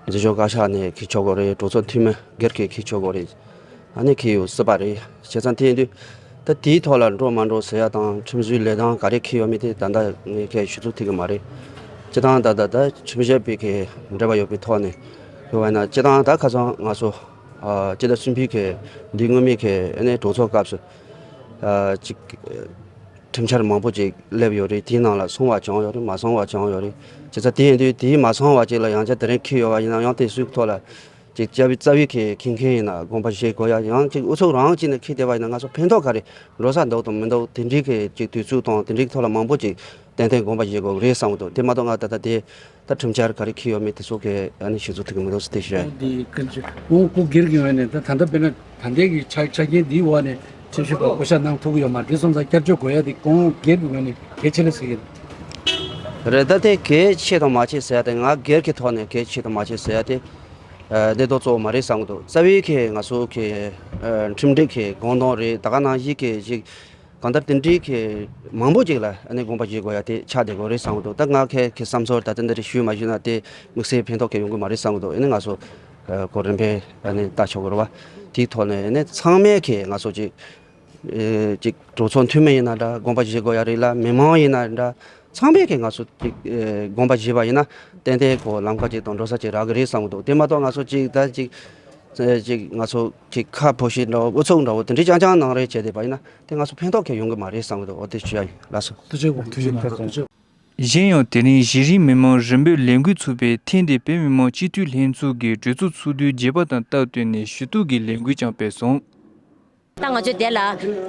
འཛིན་སྐྱོང་བཀའ་ཤག་ནས་འཁྱེར་ཆོག་གི་རེད། གྲོས་ཚོགས་འཐུས་མི་སྒེར་གྱིས་འཁྱེར་ཆོག་གི་རེད། ཨ་ནི་འཁྱེར་ཡོང་སྲིད་པ་རེད། བྱས་ཙང་དེ་ཡིན་དུས་ད་དེའི་ཐོག་ལ་འགྲོ་མ་འགྲོ་ཟེར་ཡ་དང་ཁྲིམས་སྲོལ་ལས་དོན་ག་རེ་འཁྱེར་ཡོད་མེད་དེ་ད་ལྟ་ངས་ཁས་ཞུ་ཚུལ་ཐིག་གི་མ་རེད། སྤྱིར་བཏང་ད་ལྟ་ད་ཁྲིམས་ཞིབ་པའི་གི་འབྲེལ་བ་ཡོད་པའི་ཐོག་ནས་ཡོད་པ་ན། སྤྱིར་བཏང་ད་ཁ་སང་ང་ཚོ་ཨ་སྤྱི་ཟླ་གསུམ་པའི་གི་འདི་སྔོན་མའི་གི་ཨ་ནི་གྲོས་ཚོགས་སྐབས་སུ་ཨ་ཅིག་ཁྲིམས་འཆར་མང་པོ་ཅིག་སླེབས་ཡོད་རེད། དེའི་ནང་ལ་སོང་བ་བྱུང་ཡོད་རེད། མ་སོང་བ་བྱུང་ཡོད་རེད། བྱས་ཙང་དེ་ཡིན་དུས་དེའི་མ་སོང་བ་ཅིག་ལ་ཡང་བསྐྱར་དེ་རིང་འཁྱེར་ཡོད་པ་ཡིན་ན་ཡང་དེ་ཚོའི་ཐོག་ལ་ཅིག་རྩ་བའི་རྩ་བའི་གི་མཁྱེན་མཁན་ཡིན་ན་དགོངས་པ་བཞེས་དགོས་ཡ། ཡང་ཅིག་ཨུ་ཚུགས་རང་ཅིག་ནས་འཁྱེར་བསྡད་པ་ཡིན་ན་ང་ཚོ་ཕན་ཐོགས་ག་རེ་འགྲོ་ས་འདུག་དང་མི་འདུག་དེ་འདྲའི་གི་ཅིག་དུས་ཚོད་དང་དེ་འདྲའི་ཐོག་ལ་མང་པོ་ཅིག་ཏན་ཏན་དགོངས་པ་བཞེས་དགོས་རེད་བསམ་གི་འདུག་དེ་མ་གཏོགས་ང་ད་ལྟ་དེ་ད་ཁྲིམས་འཆར་ག་རེ་འཁྱེར་ཡོད་མེད་དེ་ཚོ་གི་ཨ་ནི་ཞུ་ཚུལ་ཐིག་གི་མི་འདུག་ཟེར་དེ་ཞུ་ཡ་ཡིན། འདི་ཀུན་སྤྱོད་ཁོང་སྐུ་སྒེར་གྱི་ངོས་ནས་ད་ད་ལྟ་དཔེར་ན་ད་ལྟའི་གི་ཆ་ཆ་རྐྱེན་འདིའི་འོག་ནས་ཁྲིམས་ཞིབ་པ་བསྐོ་བཞག་གནང་ཐུབ་ཀྱི་ཡོད་མ་རེད། སོང་ཙང་བསྐྱར་བཅོས་དགོས་ཡ་དེ་ཁོང་སྒེར་གྱི་ངོས་ནས་གལ་ཆེ་ལ་ཟེར་གྱི་རེད། ད་དེ་གལ་ཆེ་དང་མ་ཆེ་ཟེར་ཡ་དེ་ང་སྒེར་གྱི་ཐོག་ནས་གལ་ཆེ་དང་མ་ཆེ་ཟེར་ཡ་དེ་ཨ་གནད་དོན་གཙོ་བོ་མ་རེད་བསམ་གི་འདུག་རྩ་བའི་གི་ང་ཚོ་གི་ཨ་ཁྲིམས་སྒྲིག་གི་དགོངས་དོན་རེད། ད་ག་ནང་བཞིན་གི་ཅིག་གང་ལྟར་དེ་འདྲའི་གི་མང་པོ་ཅིག་ལ་ཨ་ནི་དགོངས་པ་བཞེས་དགོས་ཡ་དེ་ཆགས་བསྡད་དགོས་རེད་བསམ་གི་འདུག་ད་ང་ཁའི་གི་བསམ་ཚུལ་ད་ལྟ་འདི་རེ་ཞུས་མ་ཞུས་ན་དེ་དམིགས་བསལ་ཕན་ཐོགས་གི་ཡོང་གི་མ་རེད་བསམ་གི་འདུག་ཨ་ནི་ང་ཚོ་ཨ་གོ་རིམ་པས་ཨ་ནི་ལྟ་ཆོག་གི་རེད་བ། དེའི་ཐོག་ནས་ཨ་ནི་ཚང་མས་གི་ང་ཚོ་ཅིག་ཨེ་ཅིག་གྲོས་ཚོགས་འཐུས་མི་ཡིན་ན་འདྲ། དགོངས་པ་བཞེས་དགོས་ཡ་རེད་ལ། མི་མང་ཡིན་ན་འདྲ། ཚང་མས་གི་ང་ཚོ་ཅིག་ཨེ་དགོངས་པ་བཞེས་པ་ཡིན་ན་ཏན་ཏན་གོ་ལམ་ཁ་ཅིག་དང་འགྲོ་ས་ཅིག་རག་གི་རེད་བསམ་གི་འདུག་དེ་མ་གཏོགས་ང་ཚོ་ཅིག་ད་ཅིག་ཅིག་ང་ཚོ་ཅིག་ཁ་ཕོ་ཤེས་འདྲ་བོ་ཨུ་ཚུགས་འདྲ་བོ་དེ་འདྲའི་རྐྱང་རྐྱང་གནང་རེས་བྱས་བསྡད་པ་ཡིན་ན་དེ་ང་ཚོ་ཕན་ཐོགས་གང་ཡང་ཡོང་གི་མ་རེད་བསམ་གི་འདུག་འོ་དེ་ཞུ་ཡ་ཡིན། ལགས་སོ། ཐུགས་རྗེ་ཆེ། ཐུགས་རྗེ་ཆེ། གཞན་ཡང་དེ་རིང་གཞི་རིམ་མི་མང་རིམ་པས་ལས་འགུལ་ཚུགས་པའི་ཐེངས་འདིའི་བོད་མི་མང་སྤྱི་འཐུས་ལྷན་ཚོགས་ཀྱི་གྲོས་ཚོགས་ཚོགས་དུས་བརྒྱད་པ་དང་སྟབས་བསྟུན་ནས་ཞུ་གཏུག་གི་ལས་འགུལ་ཀྱང་སྤེལ་སོང་། ད་ང་ཚོས་དེ་ལ་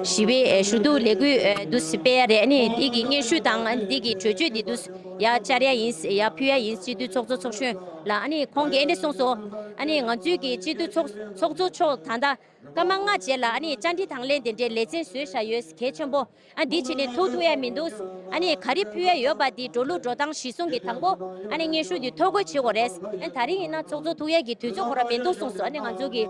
ཞི་བའི་ཞུ་གཏུག་ལས་འགུལ་འདུག་སྤེལ་ཡ་རེད། ཨ་ནི་འདི་གི་སྙན་ཞུ་དང་ཨ་ནི་འདི་གི་གྲོས་ཆོད་འདི་འདུག་ཡ་བཅར་ཡ་ཡིན། ཡ་ཕུལ་ཡ་ཡིན། སྤྱི་འཐུས་ཚོགས་གཙོ་ཚོགས་གཞོན་ལ་ཨ་ནི་ཁོང་གིས་ཨེ་འདྲ་གསུངས་སོང་། ཨ་ནི་ང་ཚོའི་གི་སྤྱི་འཐུས་ཚོགས་ཚོགས་གཙོ་མཆོག་ད་ལྟ་སྐར་མ་ལྔ་རྗེས་ལ་ཨ་ནི་བཅར་འདྲི་དང་ལེན་དེ་འདྲའི་ལེ་ཚན་བཟོས་བཞག་ཡོད། གལ་ཆེན་པོ། ཨ་འདི་བྱས་ནས་ཐུག་ཐུབ་ཡ་མི་འདུག་ཨ་ནི་ག་རེ་ཕུལ་ཡ་ཡོད་པ་འདི་འགྲོ་ལུགས་འགྲོ་སྟངས་གཞི་བཟུང་གི་དང་པོ་ཨ་ནི་སྙན་ཞུ་འདི་ཐོ་འགོད་བྱེད་དགོས་རེད། ཨ་ད་རིང་ཡིན་ན་ཚོགས་གཙོ་ཐུག་ཡ་གི་དུས་ཚོད་ཁོ་རང་མི་འདུག་གསུངས་སོང་། ཨ་ནི་ང་ཚོ་གི་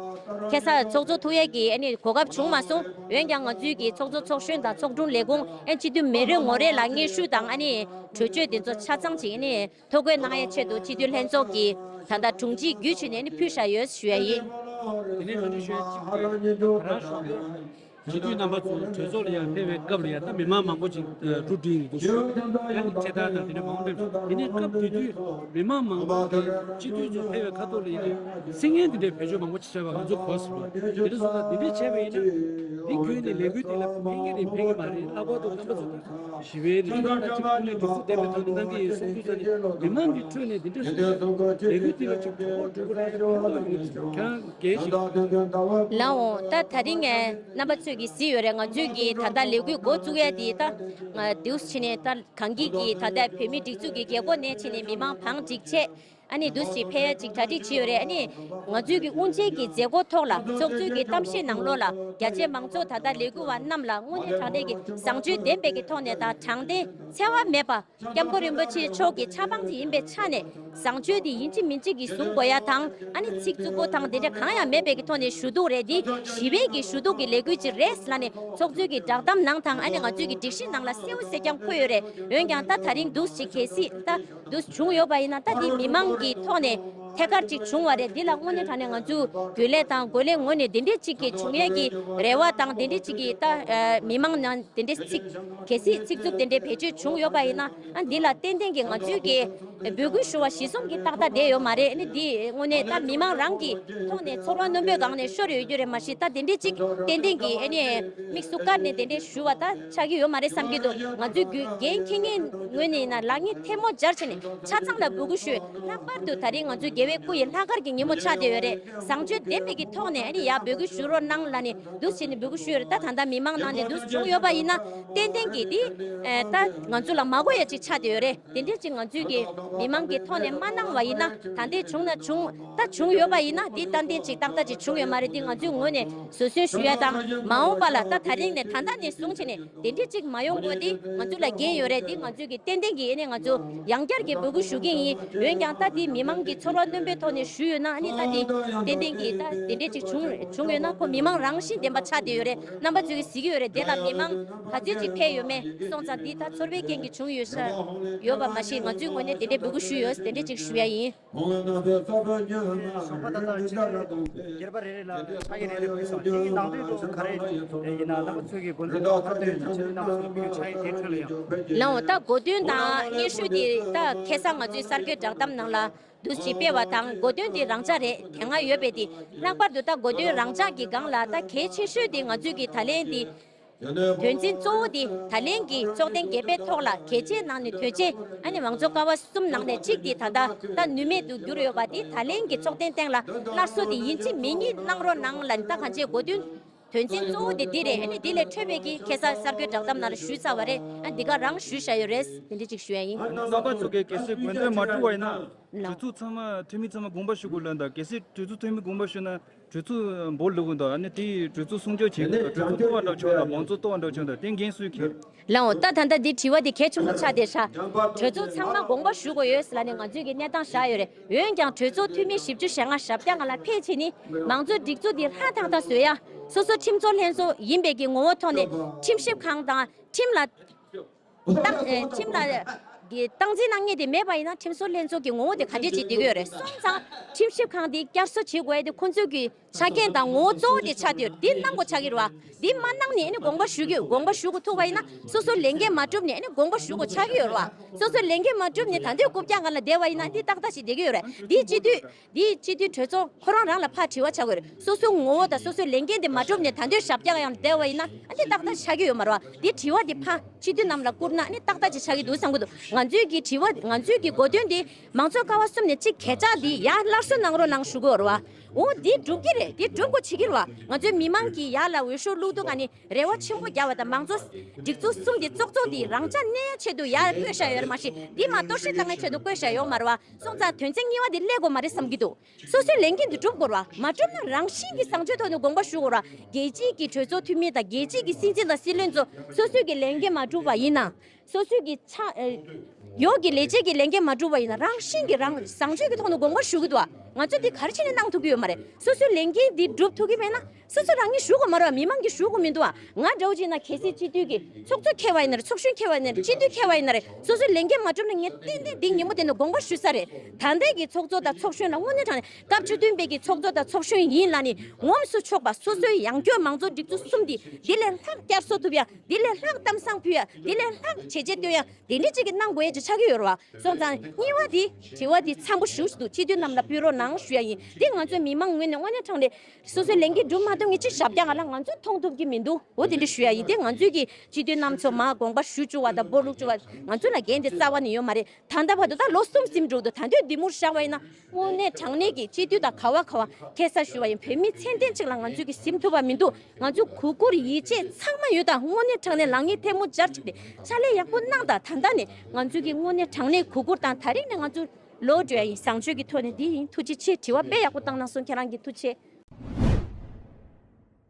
ཁ་སང་ཚོགས་གཙོ་ཐུག་ཡ་གི་ཨ་ནི་གོ་སྐབས་བྱུང་མ་སོང་། འོན་ཀྱང་ང་ཚོའི་གི་ཚོགས་གཙོ་ཚོགས་གཞོན་དང་ཚོགས་དྲུང་ལས་ཁུངས་ཨ་སྤྱི་འཐུས་མི་རེ་ངོ་རེ་ལ་སྙན་ཞུ་དང་ཨ་ནི་གྲོས་ཆོད་འདི་ཚོ་ཆ་ཚང་ཅིག་ཨ་ནི་ཐོ་འགོད་གནང་ཡའི་ཆེད་དུ་སྤྱི་འཐུས་ལྷན་ཚོགས་ཀྱི་ད་ལྟ་དྲུང་ཆེ་བརྒྱུད་བྱས་ནས་ནི་ཕུལ་བཞག་ཡོད་ཞུ་ཡ་ཡིན། དེ་ནས་ང་ཚོས་ཞུ་ཡ་གཅིག་དེ་ང་རང་ཞུ་ཡ་སྤྱི་འཐུས་རྣམ་པ་ཚོ་གྲོས་ཚོགས་ལ་ཡང་ཕེབས་པའི་སྐབས་ལ་ཡང་ད་མི་མང་མང་པོ་ཅིག་གྲུབ་འབྲས་ཡིན་འདུག་ཡང་ནི་ཚེ་ཐར་དང་དེ་འདྲ་མང་པོ་ཕེབས། དེ་ནས་སྐབས་དེ་དུས་མི་མང་མང་པོ་དེ་སྤྱི་འཐུས་ཚོ་ཕེབས་པའི་ཁ་ཐོག་ལ་ཡང་སེང་གེ་འདི་འདྲའི་བེད་སྤྱོད་མང་པོ་ཅིག་བྱས་པ་ང་ཚོ་གོ་སོང་། དེ་འདྲ་སོང་ཙང་འདི་འདྲ་བྱས་པ་ཡིན་ན་འདི་བརྒྱུད་ནས་ལས་འགུལ་དེ་ལ་ཕན་གྱི་རེད་ཕན་གྱི་མ་རེད། ལྷག་པར་དུ་རྣམ་པ་ཚོ་དང་། ཞི་བའི་ལས་འགུལ་ནང་གཅིག་ཁོང་ནས་གྲུབ་ཚུལ་ལྡན་པའི་ཐོག་ནས་གནང་གི་ཡིན་གསུང་དུས་ཙམ་ནས་མི་མང་གི་ཁྲོད་ནས་འདི་འདྲ་གསུང་ལས་འགུལ་འདི་ལ་གཅིག་གྲོས་འགོ་འགྲོ་དགོས་རེད། ཕན་ཐོགས་ཡོང་གི་འདུག་ཁྱེད་རང་འགན་ཞིག་ལགས་འོང་། ད་ད་རིང་ངས་རྣམ་པ་ཚོས་ཀྱིས་གཟིགས་ཡོད་རེད། ང་ཚོས་ཀྱིས་ད་ལྟ་ལས་འགུལ་འགོ་བཙུགས་ཡ་དེ་ད་ང་འདུག་བྱས་ནས་ད་གང་གི་གིས་ད་ལྟ་བོད་མིའི་སྒྲིག་འཛུགས་ཀྱི་རྒྱལ་སྒོ་ནས་བྱས་ནས་མི་མང་བང་བསྒྲིགས་བྱས། ཨ་ནི་འདུག་སེ་ཕེབས་ཡ་ཅིག་གྲ་སྒྲིག་བྱས་ཡོད་རེད། ཨ་ནི་ང་ཚོའི་གི་དབུ་འབྱེད་ཀྱི་མཛད་སྒོ་ཐོག་ལ་ཚོགས་གཙོའི་གི་གཏམ་བཤད་ནང་ལོགས་ལ་རྒྱ་ཆེའི་མང་ཚོགས་ད་ལྟ་ལས་འགུལ་བ་རྣམས་ལ་དངོས་གནས་དྲང་གནས་ཀྱི་བཟང་སྤྱོད་ལྡན་པའི་གི་ཐོག་ནས་དང་དྲང་བདེན་འཚེ་བ་མེད་པ་སྐྱབས་མགོན་རིན་པོ་ཆེ་མཆོག་གི་ཆབ་འབངས་ཅིག་ཡིན་པའི་ཆ་ནས་བཟང་སྤྱོད་དེ་ཡིན་གཅིག་མིན་གཅིག་གི་བཟུང་དགོས་ཡ་དང་། ཨ་ནི་ཚིག་རྩུབ་པོ་དང་དེ་འདྲ་གང་ཡང་མེད་པའི་གི་ཐོག་ནས་ཞུ་གཏུག་རེད། འདི་ཞི་བའི་གི་ཞུ་གཏུག་གི་ལས་འགུལ་ཅིག་རེད་ལབ་ནས་ཚོགས་གཙོའི་གི་བསྒྲགས་གཏམ་ནང་དང་ཨ་ནི་ང་ཚོའི་གི་སྒྲིག་གཞི་ནང་ལ་གསལ་པོ་གསལ་རྐྱང་འཁོད་ཡོད་རེད། འོན་ཀྱང་ད་ད་རིང་འདུག་སེ་གལ་སྲིད་ད། འདུ་བྱུང་ཡོད་པ་ཡིན་ན་ད་འདི་མི་མང་གི་ཐོག་ནས་ ཐད་ཀར་ཅིག་བྱུང་བ་རེད། འདི་ལ་དངོས་གནས་དྲང་གནས་ང་ཚོས་རྒྱུན་ལས་དང་འགོ་ལས་ངོས་ནས་དེ་འདྲས་ཅིག་གི་བྱུང་ཡས་ཀྱི་རེ་བ་དང་དེ་འདྲས་ཅིག་གི་ད་ཨ་མི་མང་ནང་དེ་འདྲས་ཚིག་གལ་སྲིད་ཚིག་རྩུབ་དེ་འདྲས་བེད་སྤྱོད་བྱུང་ཡོད་པ་ཡིན་ན། ཨ་འདི་ལ་ཏན་ཏན་གྱི་ང་ཚོས་ཀྱི་འབོད་སྐུལ་ཞུ་བ་གཞི་བཟུང་གི་ཏག་ཏག་བསྡད་ཡོད་མ་རེད། ཨ་ནི་འདི་དངོས་གནས་ད་མི་མང་རང་གི་ཐོག་ནས་ཚོར་བ་རྣོན་པོའི་སྒང་ནས་ཤོར་ཡོད་རྒྱུ་རེད། མ་གཞི་ད་དེ་འདྲས་ཅིག་ཏན་ཏན་གྱི་ཨ་ནི་དམིགས་སུ་བཀར་ནས་དེ་འདྲས་ཞུ་བ་ད་ཆགས་ཀྱི་ཡོད་མ་རེད་བསམ་གྱི་འདུག་ང་ཚོའི་འགན་འཁྱེར་མཁན་ངོས་ནས་ཡིན་ན་ལག་གཉིས་ཐལ་མོ་སྦྱར་བྱས་ནས་ཆ་ཚང་ལ་འབོད་སྐུལ་ཞུ། ལྷག་པར་དུ་ད་རིང་ང་ཚོའི་རྒྱལ་བའི་སྐུ་ཡི་ལྷག་དཀར་གྱི་ཉིན་མོ་ཆགས་བསྡད་ཡོད་རེད། བཟང་སྤྱོད་ལྡན་པའི་གི་ཐོག་ནས་ཨ་ནི་ཡར་འབོད་སྐུལ་ཞུ་རོགས་གནང་ལབ་ནས་འདུག་བྱས་ནས་འབོད་སྐུལ་ཞུས་ཡོད་རེད། ད་ད་ལྟ་མི་མང་ནང་ནས་འདུག་བྱུང་ཡོད་པ་ཡིན་ན་ཏན་ཏན་གྱི་འདི་ཨ་ད་ང་ཚོ་ལ་མ་དགོས་ཡ་ཅིག་ཆགས་བསྡད་ཡོད་རེད། དེ་འདྲས་ཅིག་ང་ཚོས་ཀྱི་མི་མང་གི་ཐོག་ནས་མ་གནང་བ་ཡིན་ན། ད་འདི་བྱུང་ན་བྱུང་། ད་བྱུང་ཡོད་པ་ཡིན་ན་འདི་ཏན་ཏན་ཅིག་ཏག་ཏག་ཅིག་བྱུང་ཡོད་མ་རེད། འདི་ང་ཚོའི་ངོས་ནས་བཟོད་གསོལ་ཞུ་ཡ་དང་། མ་འོངས་པ་ལ་ད་ད་རིང་ནས་ད་ལྟ་ནས་བཟུང་བྱས་ནས་དེ་འདྲས་ཅིག་མ་ཡོང་དགོས། འདི་ང་ཚོ་ལ་འགན་ཡོད་རེད། འདི་ང་ཚོས་ཀྱི་ཏན་ཏན་གྱི་ཨ་ནི་ང་ཚོ་ཡང་བསྐྱར་གྱི་འབོད་སྐུལ་ཞུ་གི་ཡིན། འོན་ཀྱང་ད་འདི་མི་མང་གི་ཚོར་བ་རྣོན་པོའི་ཐོག་ནས་ཞུས་ཡོད་ན། ཨ་ནི་ད་འདི་ཏན་ཏན་གྱི་ད་དེ་འདྲས་ཅིག་བྱུང་བྱུང་ཡོད་ན་ཁོ་མི་མང་རང་བཞིན་ལྡན་པ་ཆགས་བསྡད་ཡོད་རེད། རྣམ་པ་ཚོས་ཀྱི་གཟིགས་ཀྱི་ཡོད་རེད། དེ་ལ་མི་མང་ག་ཚོད་ཅིག་ཕེབས་ཡོད་མེད་སོང་ཙང་འདི་ད་ཚོར་བའི་རྐྱེན་གྱིས་བྱུང་ཡོད་ས་ཡོད་པ་མ་ཤེས། ང་ཚོའི་ངོས་ནས་དེ་འདྲའི་འབོད་སྐུལ་ཞུས་ཡོད། དེ་འདྲས་ཅིག་ཞུ་ཡ་ཡིན། ཞོགས་པ་ད་ལྟ་ཕྱི་དྲོའི་སྒེར་པ་རེ་རེ་ལ་ཕྱག་ཡིག་རེ་རེ་ཕུལ་སོང་། དེ་གི་ནང་དོན་དུ་ག་རེ་ཡིན་ན་རྣམ་པ་ཚོས་ཀྱི་འགོ་འཛིན་ཁ་གཏོན་དང་ཕྱི་དྲོའི་རྣམ་པ་ཚོས་ཕུལ་ཕྱག་ཡིག་དེའི་ཁྲོད་ལ་ཡང་། ལགས་འོང་། ད་གོ་སྟོན་དང་སྙན་ཞུ་དེ་ད་ཁ་སང་ང་ཚོའི་གསར་འགོད་བསྒྲགས་གཏམ་ནང་ལ་འདུག་ཅིག་སྤེལ་བ་དང་། གོ་སྟོན་དེ་རང་འཇགས་རེད། དེ་སྔ་ཡོད་པའི་དེ། ལྷག་པར་དུ་ད་གོ་སྟོན་རང་འཇགས་ཀྱི་སྒང་ལ་ད་གལ་ཆེ་ཤོས་དེ་ང་ཚོས་ཀྱི་ད་ལན་དེ། དོན་ཚན་གཙོ་བོ་དེ་ད་ལན་གྱི་ཚོགས་ཐེངས་བརྒྱད་པའི་ཐོག་ལ་གལ་ཆེའི་ནང་ནས་དོན་ཆེ། ཨ་ནི་མང་གཙོ་ཀ་བ་གསུམ་ནང་ནས་གཅིག་དེ་ད་ལྟ་ད་ནུས་མེད་དུ་གྱུར་ཡོད་པ་དེ་ད་ལན་གྱི་ཚོགས་ཐེངས་སྟེང་ལ་སླར་གསོ་དེ་ཡིན་གཅིག་མིན་གཉིས་གནང་རོགས་གནང་ལབ་ནས། ད་གང་ཅི་གོ་དོན་དོན་ཚན་གཙོ་བོ་དེ་འདི་རེད། ཨ་ནི་འདི་ལས་འཕྲོས་པའི་གི་ཁ་སང་གསར་འགོད་བསྒྲགས་གཏམ་ནང་ལ་ཞུས་ཚར་བ་རེད། ཨ་འདི་ག་རང་ཞུས་བཞག་ཡོད་རེད། དེ་འདྲ་ཅིག་ཞུ་ཡ་ཡིན། རྣམ་པ་ཚོ་གིས་གལ་སྲིད་དགོས་འདུན་མ་གྲུབ་པ་ཡིན་ན། ལགས། གྲོས་ཚོགས་ཚང་མ་འཐུས་མི་ཚང་མ་དགོངས་པ་ཞུ་དགོས་ལབ་ད། གལ་སྲིད་གྲོས་ཚོགས་འཐུས་མི་དགོངས་པ་ཞུ་ན། གྲོས་ཚོགས་འབོར་ལུག་འདུག་ཨ་ནི་དེའི་གྲོས་ཚོགས་སྲུང་སྐྱོབ་བྱེད་དགོས། གྲོས་ཚོགས་གཏོར་བ་འདྲ་བྱུང་དང་མང་གཙོ་གཏོར་བ་འདྲ་བྱུང་དང་དེ་འགན་སུས་འཁྱེར། ལགས་འོང་། ད་ད་ལྟ་འདི་དྲི་བ་འདི་གལ་ཆེན་པོ་ཆགས་བསྡད་ཤག་གྲོས་ཚོགས་ཚང་མ་དགོངས་པ་ཞུ་དགོས་ཡོད་ཟེར་ལབ་ནས་ང་ཚོས་ཀྱི་གནས་སྟངས་བཞག་ཡོད་རེད། འོན་ཀྱང་གྲོས་ཚོགས་འཐུས་མི་བཞི་བཅུ་ཞེ་ལྔ་ཞབས་བཀྱག་སྒང་ལ་ཕེབས་བྱས་ནས་མང་གཙོའི་སྒྲིག་འཛུགས་འདི་ཧྲ་ཐག་ཐག་བཟོ་ཡ། སོ་སོ་ཁྲིམས་བཟོ་ལྷན་ཚོགས་ཡིན་པའི་གི་ངོ་བོ་ཐོག་ནས་ཁྲིམས་ཞིབ་ཁང་དང་ཁྲིམས་ལ། ཏང་ཨེ་ཁྲིམས་ལ་གི་སྟངས་འཛིན་གནང་མཁན་དེ་མེད་པ་ཡིན་ན་ཁྲིམས་བཟོ་ལྷན་ཚོགས་ཀྱི་ངོ་བོ་དེ་ག་འདྲས་ཅིག་བསྡད་ཀྱི་ཡོད་རེད། སོང་ཙང་ཁྲིམས་ཞིབ་ཁང་དེ་བསྐྱར་གསོ་བྱེད་དགོས་ཡ་དེ་ཁོང་ཚོའི་གི་ཆ་རྐྱེན་དང་ངོ་བོ་གཙོ་བོ་དེ་ཆགས་བསྡད་ཡོད་རེད། དེ་གནང་དགོས་ཆགས་ཀྱི་རེད་བ། དེ་མ་གནང་ནས་ཨ་ནི་དགོངས་པ་ཞུ་རྒྱུ། དགོངས་པ་ཞུ་དགོས་ཐུག་པ་ཡིན་ན་སོ་སོ་ལས་འགན་མ་གྲུབ་ནས་ཨ་ནི་དགོངས་པ་ཞུ་དགོས་ཆགས་ཀྱི་ཡོད་རེད་བ། སོ་སོ་ལས་འགན་མ་གྲུབ་ནས་ད་འདོད་རྐུབ་བཀྱག་སྒང་ལ་བསྡད་པ་ཡིན་ན་འདི་ཏག་ཏག་ཅིག་བསྡད་ཀྱི་ཡོད་རེད། འདི་སྤྱི་འཐུས། འདིའི་སྤྱི་འཐུས་གྲོས་ཚོགས་ཁོ་རང་རང་ལ་ཕར་དྲི་བ་བྱ་དགོས་རེད། སོ་སོའི་ངོ་བོ་དང་སོ་སོའི་ལས་འགན་དེ་མ་གྲུབ་ནས་ད་འདོད་ཞབས་བཀྱག་སྒང་བསྡད་པ་ཡིན་ན་ཨ་ནི་ཏག་ཏག་ཆགས་ཀྱི་ཡོད་མ་རེད་བ། འདི་དྲི་བ་འདི་ཕར་སྤྱི་འཐུས་རྣམས་ལ་བསྐུར་ན་ཨ་ནི་ཏག་ཏག་ཅིག་ཆགས་ཀྱི་འདུག་བསམ་གྱི་འདུག་ང་ཚོའི་གི་དྲི་བ། ང་ཚོའི་གི་གོ་དོན་འདི་མང་གཙོ་ཀ་བ་གསུམ་ནས་གཅིག་གལ་ཆགས་འདི་ཡར་སླར་གསོ་གནང་རོགས་གནང་ཞུ་དགོས་རེད་བ། འོ་འདི་འགྲུབ་ཀྱི་རེད། འདི་འགྲུབ་དགོས་བྱེད་ཀྱི་རེད་བ། ང་ཚོའི་མི་མང་གིས་ཡར་ལ་འོས་ཤོག་བླུག་དུས་ཨ་ནི་རེ་བ་ཆེན་པོ་བརྒྱབ་པ་དང་། མང་གཙོ་སྒྲིག་འཛུགས་གསུམ་འདི་གཙོ་གཙོ་འདི་རང་ཅག་གནས་ཆེད་དུ་ཡར་བསྐོས་བཞག་ཡོད་རེད། མ་གཞི་འདི་མར་གཏོར་བཤིག་བཏང་ཡ་ཆེད་དུ་བསྐོས་བཞག་ཡོད་མ་རེད་བ། སོང་ཙང་དོན་ཚན་གཉིས་པ་འདི་སླེབས་དགོས་མ་རེད་བསམ་གྱི་འདུག་སོ་སོའི་ལས་འགན་འདི་སྒྲུབ་དགོས་རེད་བ། མ་སྒྲུབ་ན་རང་བཞིན་གྱིས་བཟང་སྤྱོད་ཐོག་ནས་དགོངས་པ་ཞུ་དགོས་རེད་བ། རྒྱལ་སྤྱིའི་གི་གྲོས་ཚོགས་འཐུས་མི་དང་རྒྱལ་སྤྱིའི་གི་སྲིད་འཛིན་དང་སྲིད་བློན་ཚོ་སོ་སོའི་གི་ལས་འགན་མ་སྒྲུབ་པ་ཡིན་ན། སོ་སོའི་གི་ཆ་ཨེ་ཡོག་གི་ལས་བྱེད་ཀྱི་ལས་འགན་མ་སྒྲུབ་པ་ཡིན་ན་རང་བཞིན་གྱིས་རང་བཟང་སྤྱོད་ཀྱི་ཐོག་ནས་དགོངས་པ་ཞུ་གི་འདུག་བ། ང་ཚོས་འདི་ག་རེ་བྱས་ནས་གནང་ཐུབ་ཀྱི་ཡོད་མ་རེད། སོ་སོའི་ལས་འགན་འདི་སྒྲུབ་ཐུབ་ཀྱི་མེད་ན། སོ་སོ་རང་ཉིད་ཞུ་དགོས་མ་རེད་བ། མི་མང་གིས་ཞུ་དགོས་མི་འདུག་བ། ང་འདྲ་བོ་ཅིག་ཡིན་ན་གལ་སྲིད་སྤྱི་འཐུས་ཀྱི་ཚོགས་གཙོ་འཁེལ་བ་ཡིན་ན་རེད། ཚོགས་གཞོན་འཁེལ་བ་ཡིན་ན་རེད། སྤྱི་འཐུས་འཁེལ་བ་ཡིན་ན་རེད། སོ་སོའི་ལས་འགན་མ་སྒྲུབ་ན་ངས་ཏན་ཏན་འདི་ཉིན་མོ་དེ་ནས་དགོངས་པ་ཞུ་ས་རེད། ད་ལྟའི་གི་ཚོགས་གཙོ་དང་ཚོགས་གཞོན་ལ་དངོས་གནས་དྲང་གནས་སྐབས་བཅུ་བདུན་པའི་གི་ཚོགས་གཙོ་དང་ཚོགས་གཞོན་ཡིན་ལབ་ནས་ངོམ་སུ་ཆོག་པ། སོ་སོའི་ཡང་སྐྱོན་མང་གཙོ་སྒྲིག་འཛུགས་གསུམ་འདི་འདི་ལས་ལྷག་བསྐྱར་གསོ་ཐུབ་ཡ། འདི་ལས་ལྷག་གཏམ་བཟང་ཕུལ་ཡ། འདི་ལས་ལྷག་བྱས་རྗེས་སྟོན་ཡ། དེ་འདྲ་ཅིག་གི་གནང་དགོས་ཡ་ཅིག་ཆགས་ཀྱི་ཡོད་རེད་བ། སོང་ཙང་གཉིས་པ་དེ་དྲི་བ་དེ་འཚམ་པོ་ཞེ་པོ་ཞིག་འདུག་སྤྱི་འཐུས་རྣམས་ལ་ཕུལ་རོགས་གནང་ཞུ་ཡ་ཡིན། དེ་ང་ཚོའི་མི་མང་ངོས་ནས་དངོས་གནས་དྲང་གནས་སོ་སོའི་ལས་འགན་སྒྲུབ་མ་ཐུབ་མཁན་ཅིག་ཞབས་བཀྱག་སྒང་ལ་ང་ཚོས་མཐོང་ཐུབ་ཀྱི་མི་འདུག་འོ་དེ་འདྲ་ཞུ་ཡ་ཡིན། དེ་ང་ཚོའི་གི་སྤྱི་འཐུས་རྣམ་ཚོ་མར་དགོངས་པ་ཞུ་བཅུག་པ་དང་འབོར་བླུག་བཅུག་པ། ང་ཚོ་ལ་འགན་དེ་རྩ་བ་ནས་ཡོད་མ་རེད། ད་ལྟ་བར་དུ་ད་ལོ་གསུམ་ཟིན་འགྲོ་འདུག་ད་དུང་འདི་མུར་བཞག་པ་ཡིན་ན་དངོས་གནས་དྲང་གནས་ཀྱི་སྤྱི་འཐུས་དང་ག་བ་ག་བ་ཁ་ས་ཞུ་བ་ཡིན། བོད་མི་ཚད་ལྡན་ཅིག་ལ་ང་ཚོས་ཀྱི་ཟིན་ཐུབ་པ་མི་འདུག་ང་ཚོ་གུས་བཀུར་ཡིད་ཆེས་ཚང་མ་ཡོད། ད་དངོས་གནས་དྲང་གནས་ལག་གཉིས་ཐལ་མོ་སྦྱར་བྱས་ཏེ་ཕྱག་ལས་ཡག་པོ་གནང་དང་། ད་ལྟ་ནས་ང་ཚོས་ཀྱི་དངོས་གནས་དྲང་གནས་གུས་བཀུར་དང་། ད་རིང་ནས་ང་ཚོ་ལོ་འགྲོ་ཡ་ཡིན། བཟང་སྤྱོད་ཀྱི་ཐོག་ནས་འདི་ཡིན། ཐུགས་རྗེ་ཆེ། དྲི་བ་དཔེ་ཡག་པོ་བཏང་གནང་སོང་། ཁྱེད་རང་གི་ཐུགས་རྗེ་ཆེ།